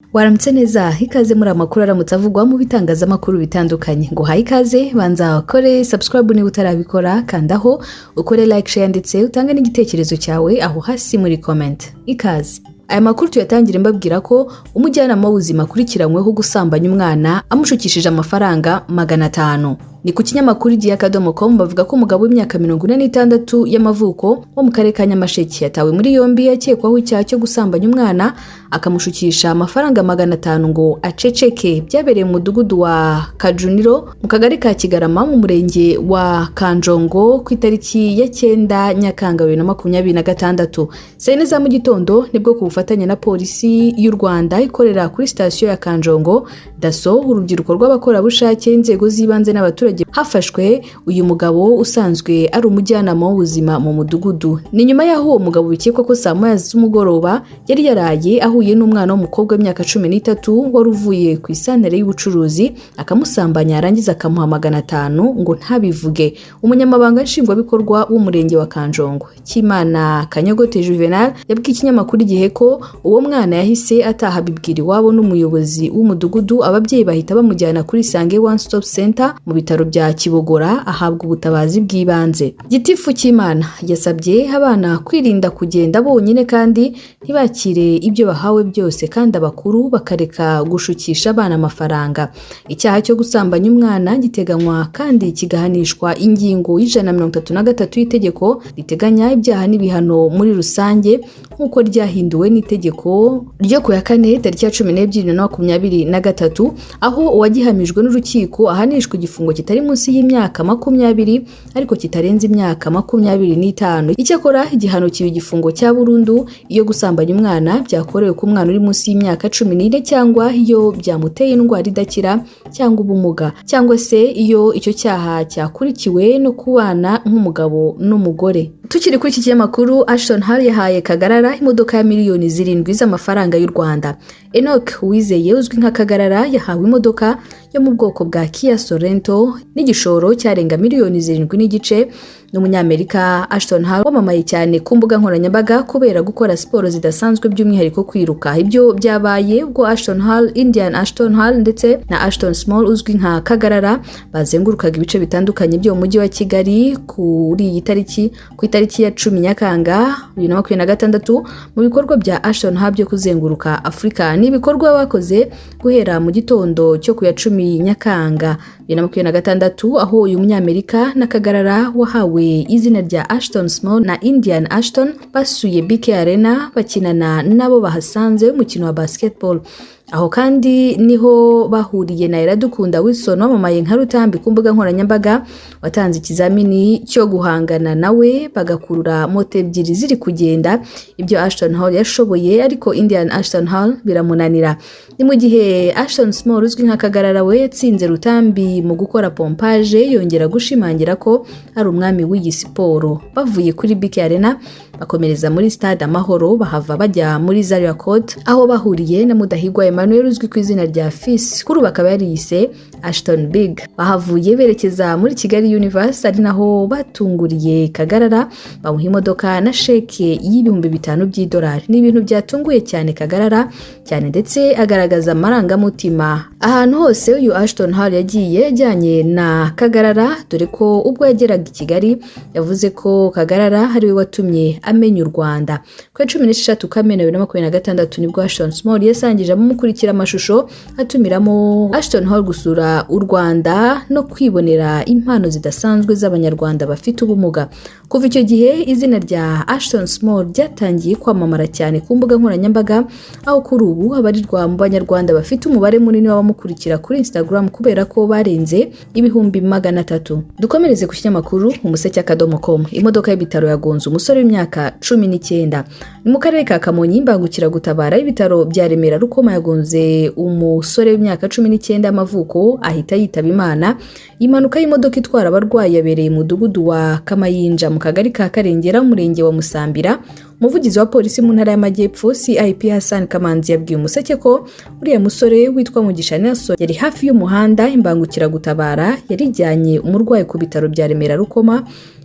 Waramutse neza, ikaze muri amakuru aramutse avugwa mu bitangazamakuru bitandukanye. Ngo uhaye ikaze, banza ukore subscribe niba utarabikora, kandaho ukore like, share ndetse utange n'igitekerezo cyawe aho hasi muri comment. Ikaze. Aya makuru tuyatangire mbabwira ko umujyanama w'ubuzima akurikiranyweho gusambanya umwana amushukishije amafaranga 500. Ni ku kinyamakuru Igihe.com, bavuga ko umugabo w'imyaka 46 y'amavuko wo mu karere ka Nyamasheke yatawe muri yombi akekwaho icyaha cyo gusambanya umwana akamushukisha amafaranga 500 ngo aceceke. Byabereye mu mudugudu wa Kajuniro mu kagari ka Kigarama mu murenge wa Kanjongo ku itariki ya 9 Nyakanga 2026 saa 4 za mu gitondo, nibwo ku bufatanye na Polisi y'u Rwanda ikorera kuri sitasiyo ya Kanjongo, DASSO, urubyiruko rw'abakorerabushake, inzego z'ibanze n'abaturage hafashwe uyu mugabo usanzwe ari umujyanama w'ubuzima mu mudugudu. Ni nyuma y'aho uwo mugabo bikekwa ko saa 1 z'umugoroba yari yaraye ahuye n'umwana w'umukobwa w'imyaka 13 wari uvuye ku isantere y'ubucuruzi, akamusambanya yarangiza akamuha 500 ngo ntabivuge. Umunyamabanga Nshingwabikorwa w'umurenge wa Kanjongo, Kimana Kanyogote Juvenal, yabwiye ikinyamakuru Igihe ko uwo mwana yahise ataha abibwira iwabo n'umuyobozi w'umudugudu, ababyeyi bahita bamujyana kuri Isange One Stop Center mu bitaro bya Kibogora ahabwa ubutabazi bw'ibanze. Gitifu Cyimana yasabye abana kwirinda kugenda bonyine kandi ntibakire ibyo bahawe byose, kandi abakuru bakareka gushukisha abana amafaranga. Icyaha cyo gusambanya umwana giteganywa kandi kigahanishwa ingingo ya 133 y'itegeko riteganya ibyaha n'ibihano muri rusange nk'uko ryahinduwe n'itegeko ryo ku ya 4 tariki ya 12 2023, aho uwagihamijwe n'urukiko ahanishwa igifungo kitari munsi y'imyaka 20 ariko kitarenze imyaka 25. Icyakora igihano kiba igifungo cya burundu iyo gusambanya umwana byakorewe ku mwana uri munsi y'imyaka 14, cyangwa iyo byamuteye indwara idakira cyangwa ubumuga, cyangwa se iyo icyo cyaha cyakurikiwe no kubana nk'umugabo n'umugore. Tukiri kuri iki kinyamakuru, Ashton Hall yahaye Kagarara imodoka ya miliyoni 7 z'amafaranga y'u Rwanda. Enoch Uwizeye uzwi nka Kagarara yahawe imodoka yo mu bwoko bwa Kia Sorento n'igishoro cyarenga miliyoni 7.5 n'umunyamerika Ashton Hall wamamaye cyane ku mbuga nkoranyambaga kubera gukora siporo zidasanzwe, by'umwihariko kwiruka. Ibyo byabaye ubwo Ashton Hall, Indian Ashton Hall ndetse na Ashton Small uzwi nka Kagarara bazengurukaga ibice bitandukanye byo mu mujyi wa Kigali kuri iyi tariki, ku itariki ya 10 Nyakanga 2026, mu bikorwa bya Ashton Hall byo kuzenguruka Afurika. Ni ibikorwa bakoze guhera mu gitondo cyo ku ya 10 Nyakanga 2026, aho uyu munyamerika na Kagarara wahawe izina rya Ashton Small na Indian Ashton basuye BK Arena bakinana nabo bahasanze umukino wa basketball. Aho kandi niho bahuriye na Iradukunda Wilson wamamaye nka Rutambi ku mbuga nkoranyambaga, watanze ikizamini cyo guhangana nawe bagakurura moto ebyiri ziri kugenda. Ibyo Ashton Hall yashoboye ariko Indian Ashton Hall biramunanira. Ni mu gihe Ashton Small uzwi nka Kagarara we yatsinze Rutambi mu gukora pompage, yongera gushimangira ko ari umwami w'iyi siporo. Bavuye kuri BK Arena bakomereza muri Stade Amahoro, bahava bajya muri Zaria Court aho bahuriye na Mudahigwa Emmanuel uzwi ku izina rya Fils, kuri ubu akaba yariyise Ashton Big. Bahavuye berekeza muri Kigali Universe, ari naho batunguriye Kagarara bamuha imodoka na sheke y'5000 by'idolari. Ni ibintu byatunguye cyane Kagarara cyane ndetse agaragaza amarangamutima. Ahantu hose uyu Ashton Hall yagiye yajyanye na Kagarara, dore ko ubwo yageraga i Kigali yavuze ko Kagarara ari we watumye amenya u Rwanda. Ku ya 16 Kamena 2026 nibwo Ashton Small yasangije abamukurikira amashusho atumiramo Ashton Hall gusura u Rwanda no kwibonera impano zidasanzwe z'Abanyarwanda bafite ubumuga. Kuva icyo gihe izina rya Ashton Small ryatangiye kwamamara cyane ku mbuga nkoranyambaga, aho kuri ubu abarirwa mu Banyarwanda bafite umubare munini w'abamukurikira kuri Instagram kubera ko barenze 300,000. Dukomereze ku kinyamakuru Umuseke.com. Imodoka y'ibitaro yagonze umusore w'imyaka 19. Ni mu karere ka Kamonyi, imbangukiragutabara y'ibitaro bya Remera Rukoma yagonze umusore w'imyaka 19 y'amavuko ahita yitaba Imana. Impanuka y'imodoka itwara abarwayi yabereye mu mudugudu wa Kamayinja mu kagari ka Karengera, umurenge wa Musambira. Umuvugizi wa Polisi mu ntara y'Amajyepfo, CIP Hassan Kamanzi, yabwiye Umuseke ko uriya musore witwa Mugisha Nelson yari hafi y'umuhanda, imbangukiragutabara yari ijyanye umurwayi ku bitaro bya Remera Rukoma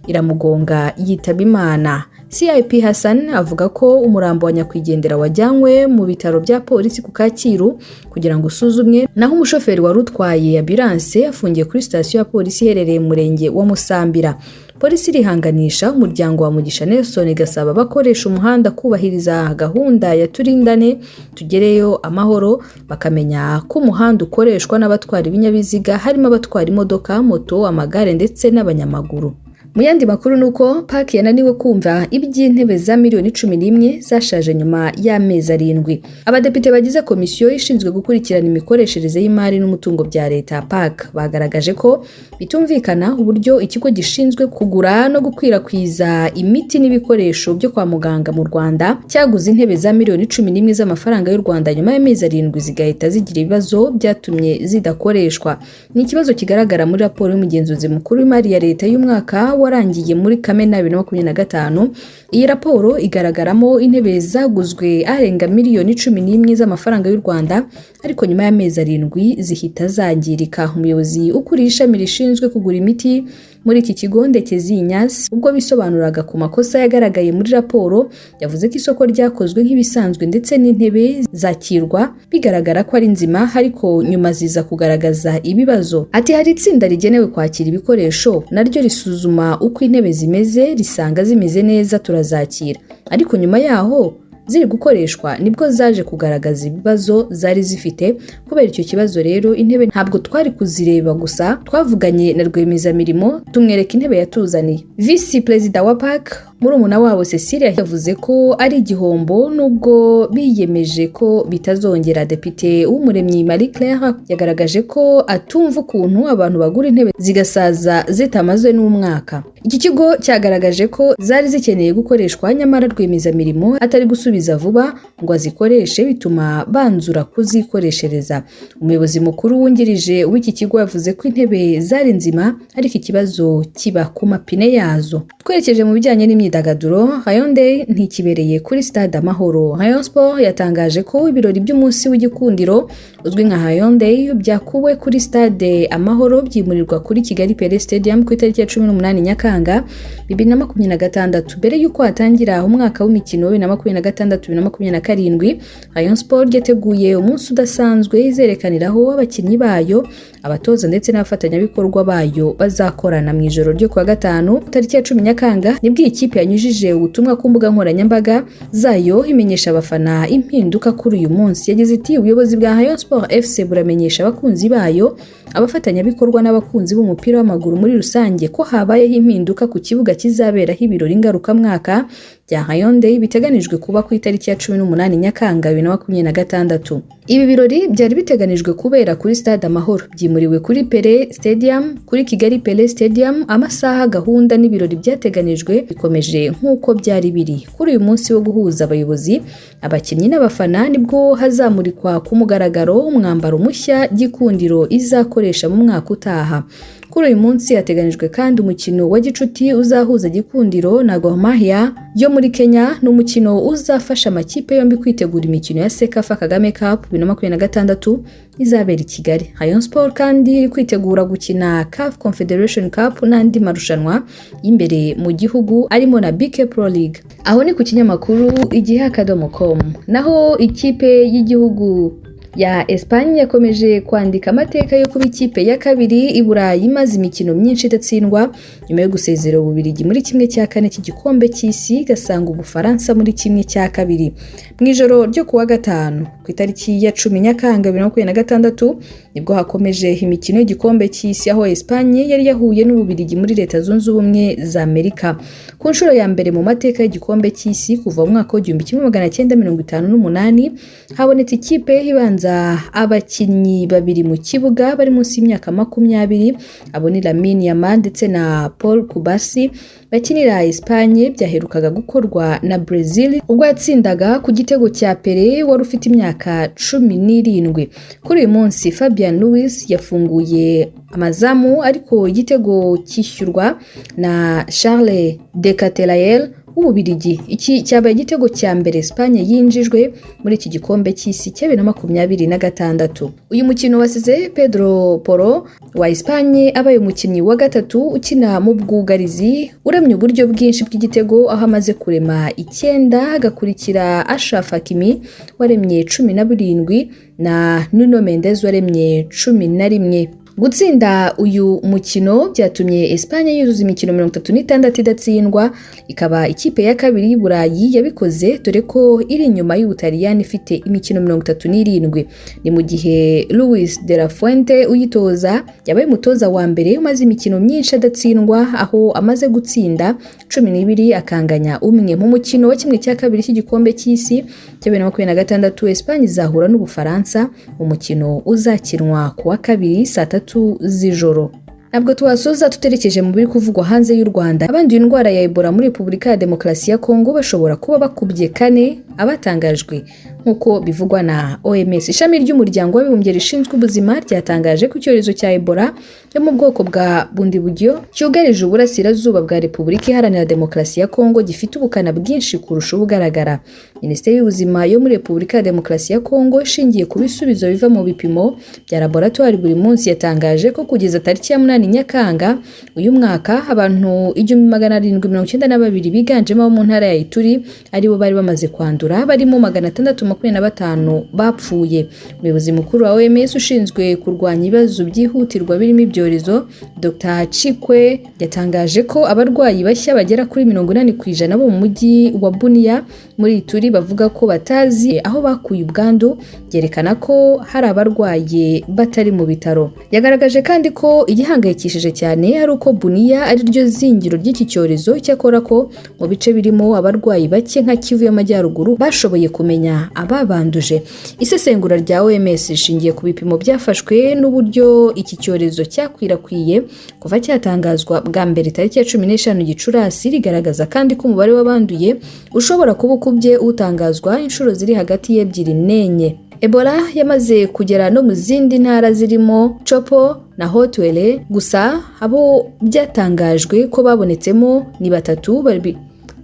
iramugonga yitaba Imana. CIP Hassan avuga ko umurambo wa nyakwigendera wajyanywe mu bitaro bya polisi ku Kacyiru kugira ngo usuzumwe, naho umushoferi wari utwaye ambulance afungiye kuri sitasiyo ya polisi iherereye mu murenge wa Musambira. Polisi irihanganisha umuryango wa Mugisha Nelson, igasaba abakoresha umuhanda kubahiriza gahunda ya "Turindane tugereyo amahoro", bakamenya ko umuhanda ukoreshwa n'abatwara ibinyabiziga, harimo abatwara imodoka, moto, amagare ndetse n'abanyamaguru. Mu yandi makuru ni uko PAC yananiwe kumva iby'intebe za miliyoni 11 zashaje nyuma y'amezi 7. Abadepite bagize komisiyo ishinzwe gukurikirana imikoreshereze y'imari n'umutungo bya leta, PAC, bagaragaje ko bitumvikana uburyo ikigo gishinzwe kugura no gukwirakwiza imiti n'ibikoresho byo kwa muganga mu Rwanda cyaguze intebe za miliyoni 11 z'amafaranga y'u Rwanda, nyuma y'amezi 7 zigahita zigira ibibazo byatumye zidakoreshwa. Ni ikibazo kigaragara muri raporo y'umugenzuzi mukuru w'imari ya leta y'umwaka warangiye muri Kamena 2025. Iyi raporo igaragaramo intebe zaguzwe arenga miliyoni 11 z'amafaranga y'u Rwanda, ariko nyuma y'amezi 7 zihita zangirika. Umuyobozi ukuriye ishami rishinzwe kugura imiti muri iki kigo, Ndekezi Ignace, ubwo bisobanuraga ku makosa yagaragaye muri raporo, yavuze ko isoko ryakozwe nk'ibisanzwe ndetse n'intebe zakirwa bigaragara ko ari nzima, ariko nyuma ziza kugaragaza ibibazo. Ati: "Hari itsinda rigenewe kwakira ibikoresho, naryo risuzuma uko intebe zimeze, risanga zimeze neza, turazakira, ariko nyuma yaho ziri gukoreshwa nibwo zaje kugaragaza ibibazo zari zifite. Kubera icyo kibazo rero, intebe ntabwo twari kuzireba gusa, twavuganye na rwiyemezamirimo tumwereka intebe yatuzaniye." Visi Perezida wa PAC, murumuna wabo Cecilia, yavuze ko ari igihombo nubwo biyemeje ko bitazongera. Depite w'Umuremyi Marie Claire yagaragaje ko atumva ukuntu abantu bagura intebe zigasaza zitamaze n'umwaka. Iki kigo cyagaragaje ko zari zikeneye gukoreshwa, nyamara rwiyemezamirimo atari gusubiza vuba ngo azikoreshe, bituma banzura kuzikoreshereza. Umuyobozi mukuru wungirije w'iki kigo yavuze ko intebe zari nzima, ariko ikibazo kiba ku mapine yazo. Twerekeje mu bijyanye n'imyidagaduro, Rayon Day ntikibereye kuri Stade Amahoro. Rayon Sport yatangaje ko ibirori by'umunsi w'igikundiro uzwi nka Rayon Day byakuwe kuri Stade Amahoro, byimurirwa kuri Kigali Pele Stadium ku itariki ya 18 Nyakanga 2026, mbere y'uko hatangira umwaka w'imikino 2026 2027. Rayon Sport yateguye umunsi udasanzwe izerekaniraho abakinnyi bayo, abatoza ndetse n'abafatanyabikorwa bayo bazakorana. Mu ijoro ryo kuwa gatanu tariki ya 10 Nyakanga nibwo iyi kipe yanyujije ubutumwa ku mbuga nkoranyambaga zayo, imenyesha abafana impinduka kuri uyu munsi. Yagize iti: "Ubuyobozi bwa Rayon Sport FC buramenyesha abakunzi bayo, abafatanyabikorwa n'abakunzi b'umupira w'amaguru muri rusange ko habayeho impinduka ku kibuga kizaberaho ibirori ngarukamwaka bya Rayon Day biteganijwe kuba ku itariki ya 18 Nyakanga 2026. Ibi birori byari biteganijwe kubera kuri Stade Amahoro byimuriwe kuri Pele Stadium, kuri Kigali Pele Stadium. Amasaha, gahunda n'ibirori byateganijwe bikomeje nk'uko byari biri. Kuri uyu munsi wo guhuza abayobozi, abakinnyi n'abafana nibwo hazamurikwa ku mugaragaro umwambaro mushya Gikundiro izakoresha mu mwaka utaha. Kuri uyu munsi hateganijwe kandi umukino wa gicuti uzahuza Gikundiro na Gor Mahia yo muri Kenya. Ni umukino uzafasha amakipe yombi kwitegura imikino ya CECAFA Kagame Cup 2026 izabera i Kigali. Rayon Sport kandi iri kwitegura gukina CAF Confederation Cup n'andi marushanwa y'imbere mu gihugu arimo na BK Pro League. Aho ni ku kinyamakuru igihe.com. Naho ikipe y'igihugu ya Espagne yakomeje kwandika amateka yo kuba ikipe ya kabiri i Burayi imaze imikino myinshi idatsindwa, nyuma yo gusezera Ububiligi muri 1/4 cy'igikombe cy'isi, igasanga Ubufaransa muri 1/2. Mu ijoro ryo kuwa gatanu ku itariki ya 10 Nyakanga 2026 nibwo hakomeje imikino y'igikombe cy'isi, aho Espagne yari yahuye n'Ububiligi muri Leta Zunze Ubumwe za Amerika. Ku nshuro ya mbere mu mateka y'igikombe cy'isi kuva mu mwaka wa 1958, habonetse ikipe ibanza abakinnyi babiri mu kibuga bari munsi y'imyaka 20. Abo ni Lamine Yamal ndetse na Pau Cubarsi bakinira Espagne. Byaherukaga gukorwa na Brazil ubwo yatsindaga ku gitego cya Pele wari ufite imyaka 17. Kuri uyu munsi Fabian Ruiz yafunguye amazamu, ariko igitego cyishyurwa na Charles De Ketelaere. w'Ububirigi. Iki cyabaye igitego cya mbere Espagne yinjijwe muri iki gikombe cy'isi cya 2026. Uyu mukino wasize Pedro Porro wa Espagne abaye umukinnyi wa gatatu ukina mu bwugarizi uremye uburyo bwinshi bw'igitego, aho amaze kurema 9, agakurikira Achraf Hakimi waremye 17 na Nuno Mendes waremye 11. Gutsinda uyu mukino byatumye Espagne yuzuza imikino 36 idatsindwa, ikaba ikipe ya kabiri y'i Burayi yabikoze, dore ko iri inyuma y'Ubutaliyani ifite imikino 37. Ni mu gihe Luis de la Fuente uyitoza yabaye umutoza wa mbere umaze imikino myinshi adatsindwa, aho amaze gutsinda 12 akanganya umwe. Mu mukino wa 1/2 cy'igikombe cy'isi cya 2026, Espagne izahura n'Ubufaransa mu mukino uzakinwa ku wa kabiri saa 3 z'ijoro. Ntabwo tuwasoza tuterekeje mu biri kuvugwa hanze y'u Rwanda. Abanduye indwara ya Ebola muri Repubulika ya Demokarasi ya Kongo bashobora kuba bakubye kane abatangajwe, nk'uko bivugwa na OMS. Ishami ry'Umuryango w'Abibumbye rishinzwe ubuzima ryatangaje ko icyorezo cya Ebola yo mu bwoko bwa Bundibugyo cyugarije uburasirazuba bwa Repubulika Iharanira Demokarasi ya Kongo gifite ubukana bwinshi kurusha ubugaragara. Minisiteri y'Ubuzima yo muri Repubulika ya Demokarasi ya Kongo, ishingiye ku bisubizo biva mu bipimo bya laboratwari buri munsi, yatangaje ko kugeza tariki ya 8 Nyakanga uyu mwaka, abantu 1792 biganjemo abo mu ntara ya Ituri aribo bari bamaze kwandura, barimo 625 bapfuye. Umuyobozi mukuru wa OMS ushinzwe kurwanya ibibazo byihutirwa birimo ibyorezo, Dr Chikwe, yatangaje ko abarwayi bashya bagera kuri 80% bo mu mujyi wa Bunia muri Ituri bavuga ko batazi aho bakuye ubwandu, byerekana ko hari abarwaye batari mu bitaro. Yagaragaje kandi ko igihangayikishije cyane ari uko Bunia ari ryo zingiro ry'iki cyorezo, cyakora ko mu bice birimo abarwayi bake nka Kivu y'Amajyaruguru bashoboye kumenya ababanduje. Isesengura rya OMS rishingiye ku bipimo byafashwe n'uburyo iki cyorezo cyakwirakwiye kuva cyatangazwa bwa mbere tariki ya 15 Gicurasi, rigaragaza kandi ko umubare w'abanduye ushobora kuba ukubye utangazwa inshuro ziri hagati y'ebyiri n'enye. Ebola yamaze kugera no mu zindi ntara zirimo Tshopo na Haut-Uele, gusa abo byatangajwe ko babonetsemo ni batatu,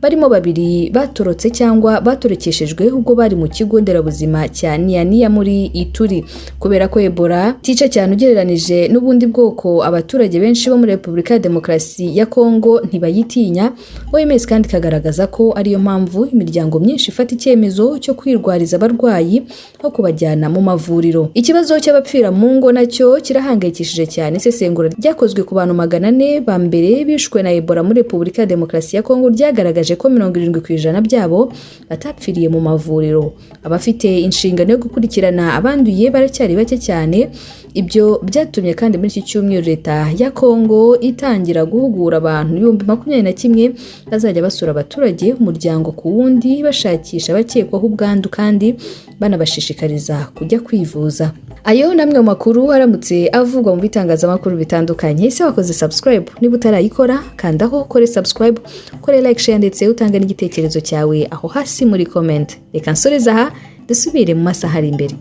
barimo babiri batorotse cyangwa batorokeshejwe ubwo bari mu kigo nderabuzima cya Niania muri Ituri. Kubera ko Ebola tica cyane ugereranije n'ubundi bwoko, abaturage benshi bo muri Repubulika ya Demokarasi ya Kongo ntibayitinya. OMS kandi ikagaragaza ko ariyo mpamvu imiryango myinshi ifata icyemezo cyo kwirwariza abarwayi aho kubajyana mu mavuriro. Ikibazo cy'abapfira mu ngo nacyo kirahangayikishije cyane. Isesengura ryakozwe ku bantu 400 ba mbere bishwe na Ebola muri Repubulika ya Demokarasi ya Kongo ryagaragaje ko 70% byabo batapfiriye mu mavuriro. Abafite inshingano yo gukurikirana abanduye baracyari bake cyane. Ibyo byatumye kandi muri iki cyumweru Leta ya Kongo itangira guhugura abantu 21,000 bazajya basura abaturage umuryango ku wundi, bashakisha abakekwaho ubwandu kandi banabashishikariza kujya kwivuza. Ayo namwe mu makuru aramutse avugwa mu bitangazamakuru bitandukanye. Ese wakoze subscribe? Niba utarayikora, kandaho kore subscribe, kore like, share ndetse utange n'igitekerezo cyawe aho hasi muri comment. Reka nsoreze aha, dusubire mu masaha ari imbere.